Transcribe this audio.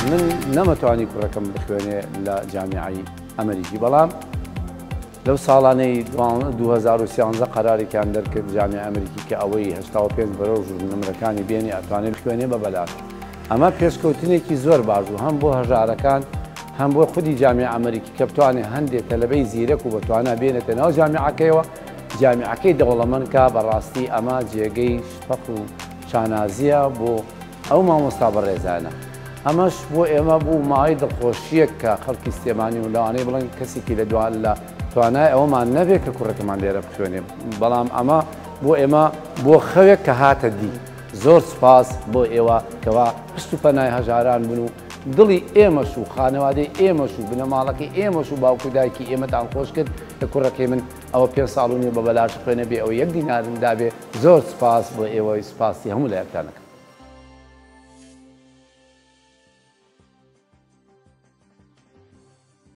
من نەمەتوانی کوڕەکەم بخوێنێ لە جامیعەی ئەمریکی، بەڵام لەو ساڵانەی 2013 قەرارێکیان دەرکرد جامیعەی ئەمریکی کە ئەوەی 85 بەرەو ژوور نمرەکانی بێنێ ئەتوانێ بخوێنێ بە بەلاش. ئەمە پێشکەوتنێکی زۆر باش بوو هەم بۆ هەژارەکان هەم بۆ خودی جامیعە ئەمریکی کە بتوانێ هەندێ تەلەبەی زیرەک و بەتوانا بێنێتە ناو جامیعەکەیەوە جامیعەکەی دەوڵەمەند کا. بەڕاستی ئەمە جێگەی فەخر و شانازیە بۆ ئەو مامۆستا بەڕێزانە. ئەمەش بۆ ئێمە بوو مایەی دڵخۆشییەک کە خەڵکی سلێمانی و لەوانەیە بڵێن کەسێکی لە لە توانای ئەوەمان نەبێ کە کوڕەکەمان لێرە بخوێنێ، بەڵام ئەمە بۆ ئێمە بۆ خەوێک کە هاتە دی. زۆر سوپاس بۆ ئێوە کەوا پشت و پەنای هەژاران بوون و دڵی ئێمەش و خانەوادەی ئێمەش و بنەماڵەکەی ئێمەش و باوک و دایکی ئێمەتان خۆش کرد کە کوڕەکەی من ئەوە پێنج ساڵ و نیو بە بەلاش بخوێنێ بێ ئەوەی یەک دینارم دابێ. زۆر سوپاس بۆ ئێوەی سوپاسی هەموو لایەکتان ئەکەم.